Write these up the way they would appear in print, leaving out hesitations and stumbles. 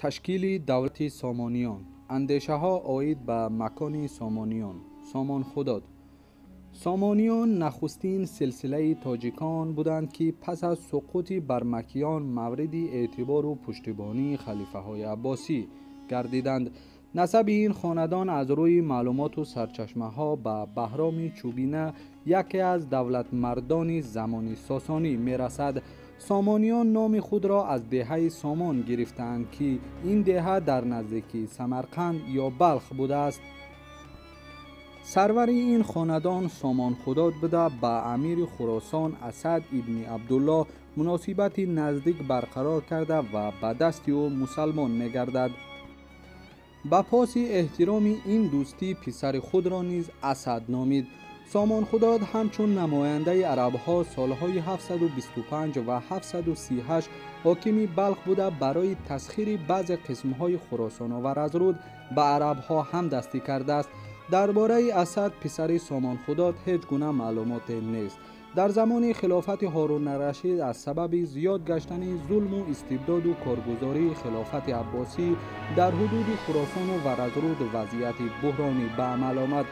Ташкили давлати Сомониён. Андешаҳо оид ба макони Сомониён. Сомон Худод. Сомониён нахустин силсилаи тоҷикон буданд, ки пас аз суқути бармакиён мавриди эътибору пуштибонии халифаҳои аббосӣ гардиданд. Насаби ин хонадон аз рӯи маълумоту сарчашмаҳо ба Баҳроми Чӯбина, яке аз давлатмардони замони Сосонӣ, мерасад. Сомониён номи худро аз деҳаи Сомон гирифтаанд, ки ин деҳа дар наздикии Самарқанд ё Балх будааст. Сарвари ин хонадон Сомон Худод буда, ба амири Хуросон Асад ибни Абдуллоҳ муносибати наздик барқарор карда ва ба дасти ӯ мусалмон мегардад. Ба поси эҳтироми ин дӯстӣ писари худро низ Асад номид. Сомон Худод ҳамчун намояндаи арабҳо солҳои 725 ва 738 ҳокими Балх буда, барои тасхири баъзе қисмҳои Хуросону Варазруд ба арабҳо ҳамдастӣ кардааст. Дар бораи Асад, писари Сомон Худод, ҳеҷ гуна маълумоте нест. Дар замони хилофати Ҳорун-ар-Рашид аз сабаби зиёд гаштани зулму истибдоду коргузории хилофати аббосӣ дар ҳудуди Хуросону Варазруд вазъияти буҳронӣ ба амал омад.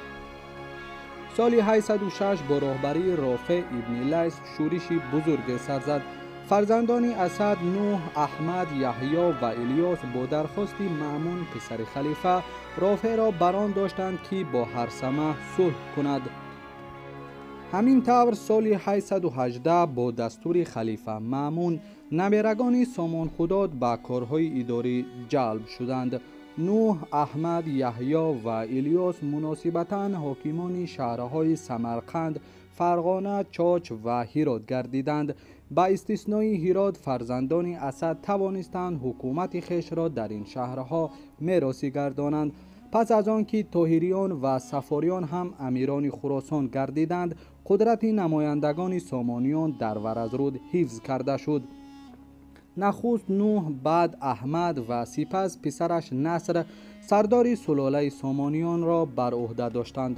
Соли 806 бо роҳбарии Рофеъ ибни Лайс шӯриши бузурге сар зад. Фарзандони Асад Нӯҳ, Аҳмад, Яҳё ва Илёс бо дархости Маъмун, писари халифа, Рофеъро бар он доштанд, ки бо Ҳарсама сулҳ кунад. Ҳамин тавр, соли 818 бо дастури халифа Маъмун наберагони Сомон Худод ба корҳои идорӣ ҷалб шуданд. Нӯҳ, Аҳмад, Яҳё ва Илёс муносибатан ҳокимони шаҳрҳои Самарқанд, Фарғона, Чоч ва Ҳирот гардиданд. Ба истиснои Ҳирот, фарзандони Асад тавонистанд ҳукумати хешро дар ин шаҳрҳо меросӣ гардонанд. Пас аз он ки Тоҳириён ва Сафориён ҳам амирони Хуросон гардиданд, қудрати намояндагони Сомониён дар Варазруд ҳифз карда шуд. Нахуст Нӯҳ, баъд Аҳмад ва сипас писараш Наср сардори сулолаи Сомониёнро бар ӯҳда доштанд.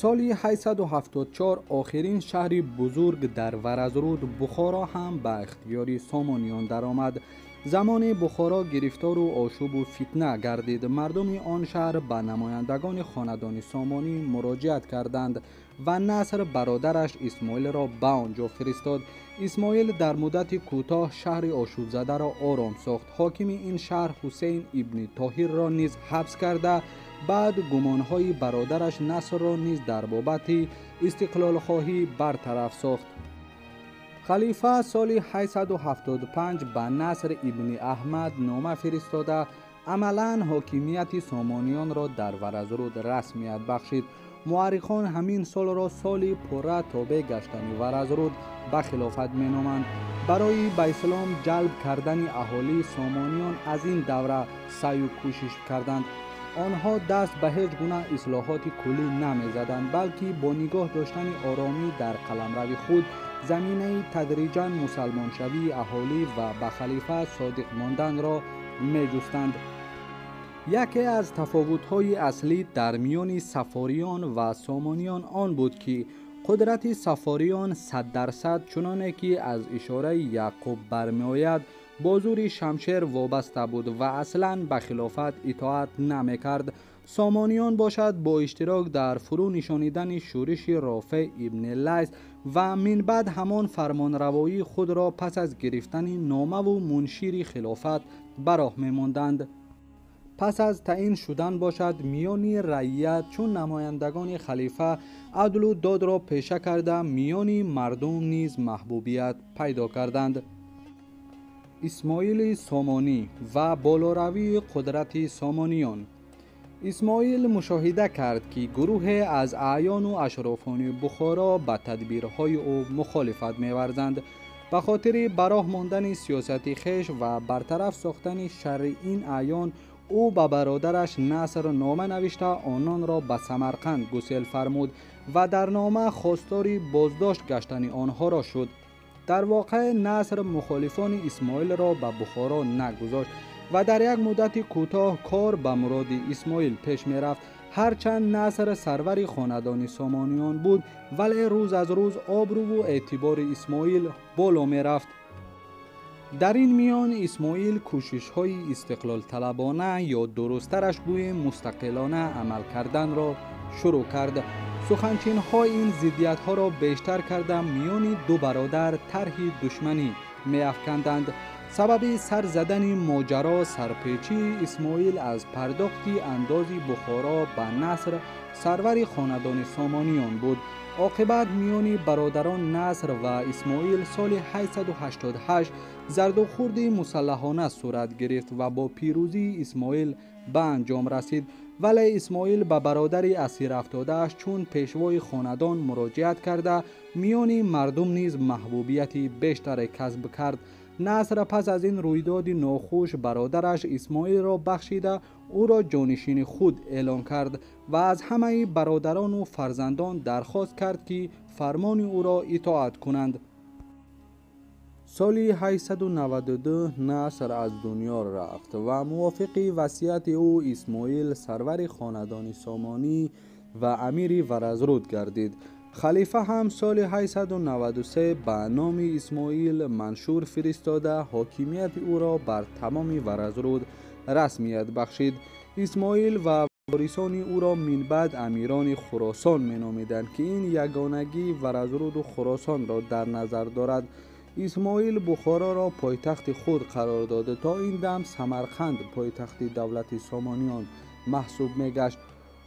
Соли 874 охирин шаҳри бузург дар Варазруд, Бухоро, ҳам ба ихтиёри Сомониён даромад. Замоне Бухоро гирифтору ошӯбу фитна гардид, мардуми он шаҳр ба намояндагони хонадони Сомонӣ муроҷиат карданд ва Наср бародараш Исмоилро ба он ҷо фиристод. Исмоил дар муддати кӯтоҳ шаҳри ошӯбзадаро ором сохт. Ҳокими ин шаҳр Ҳусейн ибни Тоҳирро низ ҳабс карда, баъд гумонҳои бародараш Насрро низ дар бобати истиқлолхоҳӣ бартараф сохт. Халифа соли 875 ба Наср ибни Аҳмад нома фиристода, амалан ҳокимияти Сомониёнро дар Варазруд расмият бахшид. Муаррихон ҳамин солро соли пурра тобеъ гаштани Варазруд ба хилофат меноманд. Барои ба ислом ҷалб кардани аҳолӣ Сомониён аз ин давра саъю кӯшиш карданд. Онҳо даст ба ҳеҷ гуна ислоҳоти куллӣ намезаданд, балки бо нигоҳ доштани оромӣ дар қаламрави худ заминаи тадриҷан мусалмоншавии аҳолӣ ва ба халифа содиқ монданро меҷустанд. Яке аз тафовутҳои аслӣ дар миёни сафориён ва сомониён он буд, ки қудрати сафориён 100%, чуноне ки аз ишораи Яъқуб бармеояд, бо зури шамшер вобаста буд ва аслан ба хилофат итоат намекард. Сомониён бошад, бо иштирок дар фурӯ нишонидани шӯриши Рофеъ ибни Лайс ва минбаъд ҳамон фармонравоии худро пас аз гирифтани номаву муншири хилофат ба роҳ мемонданд. Пас аз таъин шудан бошад, миёни раият чун намояндагони халифа адлу додро пеша карда, миёни мардум низ маҳбубият пайдо карданд. Исмоили Сомонӣ ва болоравии қудрати Сомониён. Исмоил мушоҳида кард, ки гурӯҳе аз аъёну ашрофони Бухоро ба тадбирҳои ӯ мухолифат меварзанд. Ба хотири ба роҳ мондани сиёсати хеш ва бартараф сохтани шарри ин аъён, ӯ ба бародараш Наср нома навишта, ононро ба Самарқанд гусел фармуд ва дар нома хостори боздошт гаштани онҳоро шуд. Дар воқеъ, Наср мухолифони Исмоилро ба Бухоро нагузошт ва дар як муддати кӯтоҳ кор ба муроди Исмоил пеш мерафт. Ҳарчанд Наср сарвари хонадони Сомониён буд, вале рӯз аз рӯз обрӯву эътибори Исмоил боло мерафт. Дар ин миён Исмоил кӯшишҳои истиқлолталабона ё дурусттараш гӯем мустақилона амал карданро шурӯъ кард. Суханчинҳо ин зиддиятҳоро бештар карда миёни ду бародар тарҳи душманӣ меафканданд. Сабаби сар задани моҷаро сарпечии Исмоил аз пардохти андози Бухоро ба Наср, сарвари хонадони Сомониён буд. Оқибат миёни бародарон Наср ва Исмоил соли 888 зардухурди мусаллаҳона сурат гирифт ва бо пирӯзии Исмоил ба анҷом расид. Вале Исмоил ба бародари асирафтодааш чун пешвои хонадон муроҷиат карда миёни мардум низ маҳбубияти бештаре касб кард. Наср пас аз ин рӯйдоди нохуш бародараш Исмоилро бахшида ӯро ҷонишини худ эълон кард ва аз ҳамаи бародарону фарзандон дархост кард, ки фармони ӯро итоат кунанд. Соли 892 Наср аз дунё рафт ва мувофиқи васияти ӯ Исмоил сарвари хонадони Сомонӣ ва амири Варазруд гардид. Халифа ҳам соли 893 ба номи Исмоил маншур фиристода ҳокимияти ӯро бар тамоми Варазруд расмият бахшид. Исмоил ва ворисони ӯро минбаъд амирони Хуросон меномиданд, ки ин ягонагии Варазруду Хуросонро дар назар дорад. Исмоил Бухороро пойтахти худ қарор дода. То ин дам Самарқанд пойтахти давлати Сомониён маҳсуб мегашт.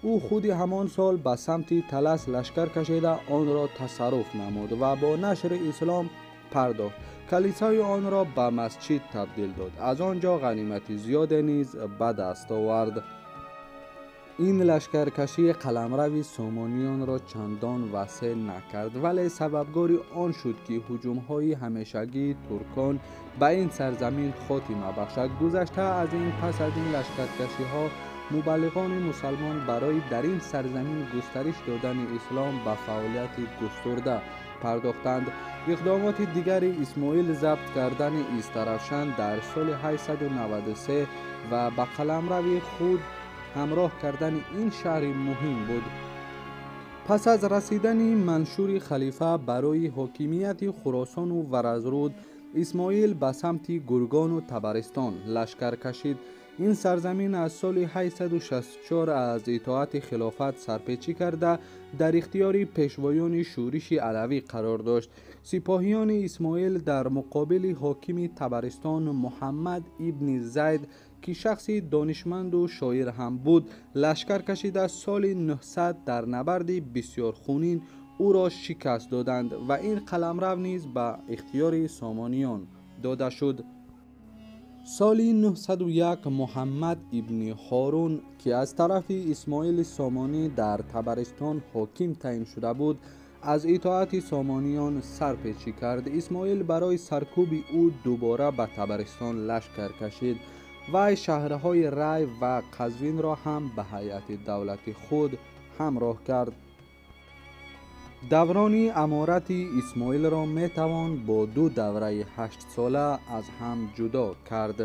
Ӯ худи ҳамон сол ба самти Талас лашкар кашида онро тасарруф намуд ва бо нашри ислом пардохт. Калисои онро ба масҷид табдил дод. Аз он ҷо ғанимати зиёде низ ба даст овард. Ин лашкаркашӣ қаламрави сомониёнро чандон васеъ накард, вале сабабгори он шуд, ки ҳуҷумҳои ҳамешагии туркон ба ин сарзамин хотима бахшад. Гузашта аз ин, пас аз ин лашкаркашиҳо мубаллиғони мусалмон барои дар ин сарзамин густариш додани ислом ба фаъолияти густурда пардохтанд. Иқдомоти дигари Исмоил забт кардани Истаравшан дар соли 893 ва ба қаламрави худ ҳамроҳ кардани ин шаҳри муҳим буд. Пас аз расидани маншури халифа барои ҳокимияти Хуросону Варазруд, Исмоил ба самти Гургону Табаристон лашкар кашид. Ин сарзамин аз соли 864 аз итоати хилофат сарпечӣ карда дар ихтиёри пешвоёни шӯриши алавӣ қарор дошт. Сипоҳиёни Исмоил дар муқобили ҳокими Табаристон Муҳаммад ибни Зайд, ки шахси донишманду шоир ҳам буд, лашкар кашида соли 900 дар набарди бисёрхунин ӯро шикаст доданд ва ин қаламрав низ ба ихтиёри сомониён дода шуд. Соли 901 Муҳаммад ибни Ҳорун, ки аз тарафи Исмоили Сомонӣ дар Табаристон ҳоким таъин шуда буд, аз итоати сомониён сарпечӣ кард. Исмоил барои саркӯби ӯ дубора ба Табаристон лашкар кашид. Вай шаҳрҳои Рай ва Қазвинро ҳам ба ҳайати давлати худ ҳамроҳ кард. Даврони аморати Исмоилро метавон бо ду давраи ҳаштсола аз ҳам ҷудо кард.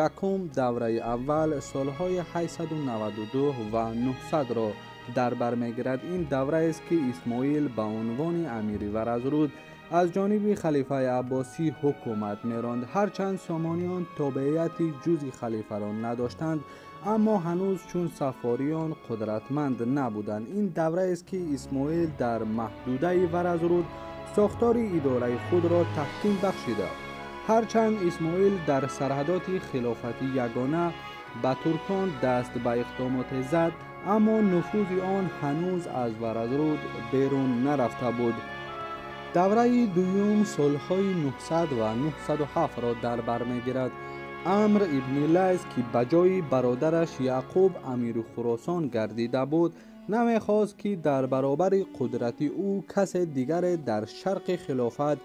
Якум, давраи аввал солҳои 892 ва 900-ро дар бар мегирад. Ин давраест, ки Исмоил ба унвони амири Варазруд аз ҷониби халифаи Аббосӣ ҳукумат меронд. Ҳарчанд сомониён тобеияти ҷузъи халифаро надоштанд, аммо ҳанӯз чун саффориён қудратманд набуданд. Ин давраест, ки Исмоил дар маҳдудаи Варазруд сохтори идораи худро таҳким бахшида. Ҳарчанд Исмоил дар сарҳадоти хилофати ягона ба туркон даст ба иқдомоте зад, аммо нуфузи он ҳанӯз аз Варазруд берун нарафта буд. Давраи дуюм солҳои 900 ва 907-ро дар бар мегирад. Амр ибни Лайс, ки ба ҷои бародараш Яъқуб амири Хуросон гардида буд, намехост, ки дар баробари қудрати ӯ касе дигаре дар шарқи хилофат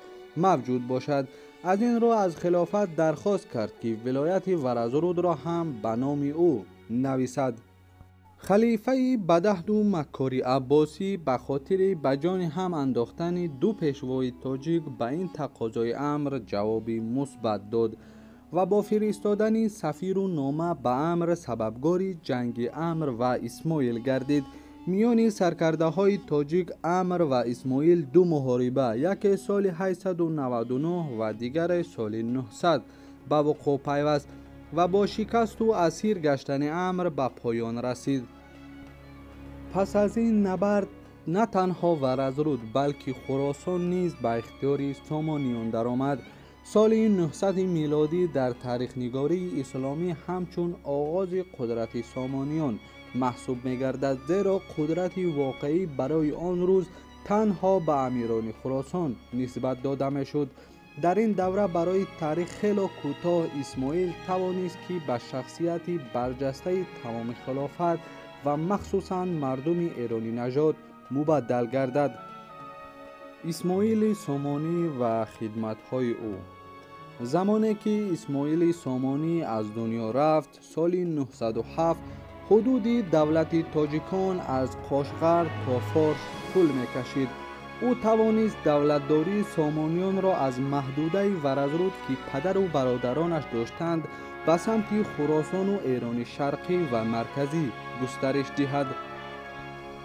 мавҷуд бошад. Аз ин рӯ аз хилофат дархост кард, ки вилояти Варазрудро ҳам ба номи ӯ нависад. Халифаи бадаҳду маккори Аббосӣ ба хотири ба ҷони ҳам андохтани ду пешвои тоҷик ба ин тақозои Амр ҷавоби мусбат дод ва бо фиристодани сафиру нома ба Амр сабабгори ҷанги Амр ва Исмоил гардид. Миёни саркардаҳои тоҷик Амр ва Исмоил ду муҳориба, яке соли 899 ва дигаре соли 900 ба вуқӯъ пайваст ва бо шикасту асир гаштани Амр ба поён расид. Пас аз ин набард на танҳо Варазруд, балки Хуросон низ ба ихтиёри Сомониён даромад. Соли 900 милодӣ дар таърихнигории исломӣ ҳамчун оғози қудрати Сомониён маҳсуб мегардад, зеро қудрати воқеӣ барои он рӯз танҳо ба амирони Хуросон нисбат дода мешуд. Дар ин давра барои таърих хело кӯтоҳ Исмоил тавонист, ки ба шахсияти барҷастаи тамоми хилофат ва махсусан мардуми эронинажод мубаддал гардад. Исмоили Сомонӣ ва хидматҳои ӯ. Замоне ки Исмоили Сомонӣ аз дунё рафт, соли 907 ҳудуди давлати тоҷикон аз Қошғар то Форс тӯл мекашид. Ӯ тавонист давлатдории Сомониёнро аз маҳдудаи Варазруд, ки падару бародаронаш доштанд, ба самти Хуросону Эрони Шарқӣ ва Марказӣ густариш диҳад.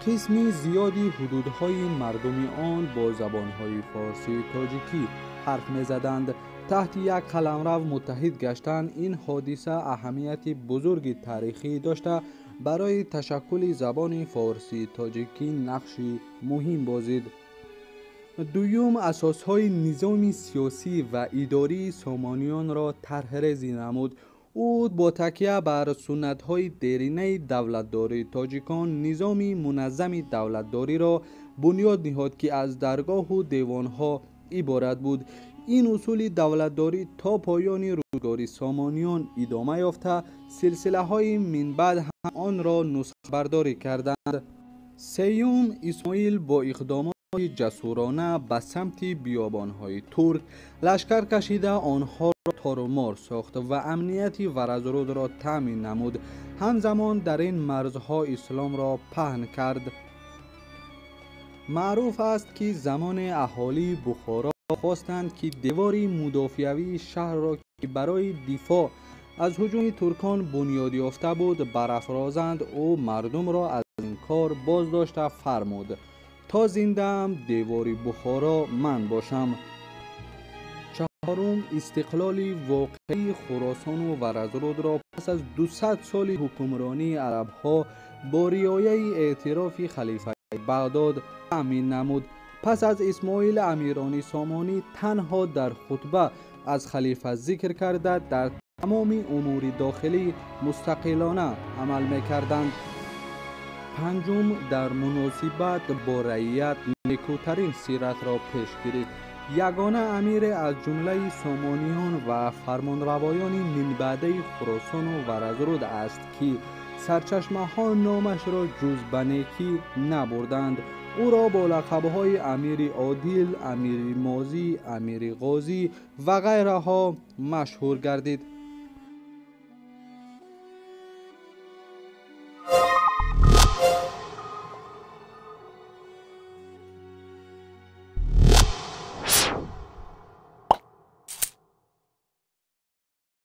Қисми зиёди ҳудудҳои мардуми он бо забонҳои форсию тоҷикӣ ҳарф мезаданд. Таҳти як қаламрав муттаҳид гаштан ин ҳодиса аҳамияти бузурги таърихӣ дошта, барои ташаккули забони форсии тоҷикӣ нақши муҳим бозид. Дуюм, асосҳои низоми сиёсӣ ва идории Сомониёнро тарҳрезӣ намуд. Ӯ бо такя бар суннатҳои деринаи давлатдории тоҷикон низоми муназзами давлатдориро бунёд ниҳод, ки аз даргоҳу девонҳо иборат буд. Ин усули давлатдорӣ то поёни рӯзгори Сомониён идома ёфта, силсилаҳои минбаъд ҳам онро нусхабардорӣ карданд. Сеюм, Исмоил бо иқдомоти ҷасурона ба самти биёбонҳои турк лашкар кашида, онҳоро торумор сохт ва амнияти Варазрудро таъмин намуд. Ҳамзамон дар ин марзҳо исломро паҳн кард. Маъруф аст, ки замоне аҳолии Бухоро хостанд, ки девори мудофиавии шаҳрро, ки барои дифоъ аз ҳуҷуми туркон бунёд ёфта буд, барафрозанд. Ӯ мардумро аз ин кор боздошта фармуд: то зиндаам девори Бухоро ман бошам. Чаҳорум, истиқлоли воқеии Хуросону Варазрудро пас аз 200 соли ҳукмронии арабҳо бо риояи эътирофи халифаи Бағдод таъмин намуд. Пас аз Исмоил амирони Сомонӣ танҳо дар хутба аз халифа зикр карда, дар тамоми умури дохилӣ мустақилона амал мекарданд. Панҷум, дар муносибат бо раият некӯтарин сиратро пеш гирифт. Ягона амире аз ҷумлаи Сомониён ва фармонравоёни минбаъдаи Хуросону Варазруд аст, ки сарчашмаҳо номашро ҷуз ба некӣ набурданд. Ӯро бо лақабҳои амири одил, амири мозӣ, амири ғозӣ ва ғайраҳо машҳур гардид.